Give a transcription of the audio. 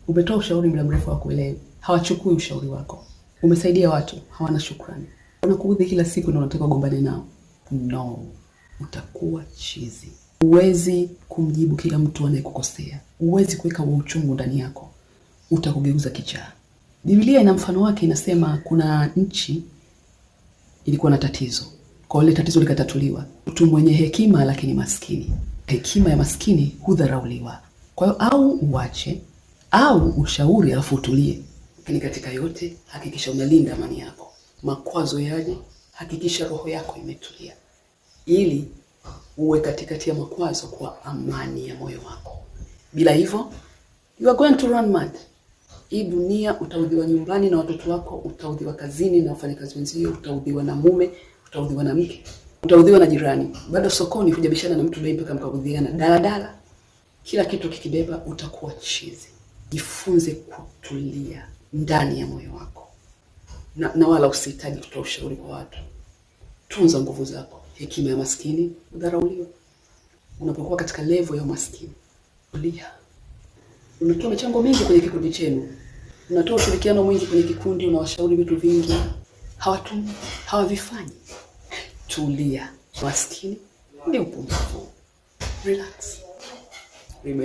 Umetoa ushauri muda mrefu, hawakuelewi, hawachukui ushauri wako. Umesaidia watu, hawana shukrani, wanakuudhi kila siku na unataka ugombane nao. No, utakuwa chizi. Huwezi kumjibu kila mtu anayekukosea, huwezi kuweka huo uchungu ndani yako, utakugeuza kichaa. Biblia ina mfano wake, inasema kuna nchi ilikuwa na tatizo, kwa ile tatizo likatatuliwa. Mtu mwenye hekima lakini maskini, hekima ya maskini hudharauliwa. Kwa hiyo au uache au ushauri, alafu utulie. Lakini katika yote hakikisha unalinda amani yako. Makwazo yaje, hakikisha roho yako imetulia, ili uwe katikati ya makwazo kwa amani ya moyo wako. Bila hivyo you are going to run mad. Hii dunia utaudhiwa nyumbani na watoto wako, utaudhiwa kazini na wafanyakazi wenzio, utaudhiwa na mume, utaudhiwa na mke, utaudhiwa na jirani, bado sokoni hujabishana na mtu bei mpaka mkaudhiana, daladala, kila kitu kikibeba, utakuwa chizi. Jifunze kutulia ndani ya moyo wako na wala usihitaji kutoa ushauri kwa watu. Tunza nguvu zako. Hekima ya maskini hudharauliwa. Unapokuwa katika level ya umaskini, tulia. Unatoa michango mingi kwenye kikundi chenu, unatoa ushirikiano mwingi kwenye kikundi, unawashauri vitu vingi, hawatumii, hawavifanyi. Tulia. Maskini ni upumbavu. Relax. Remain.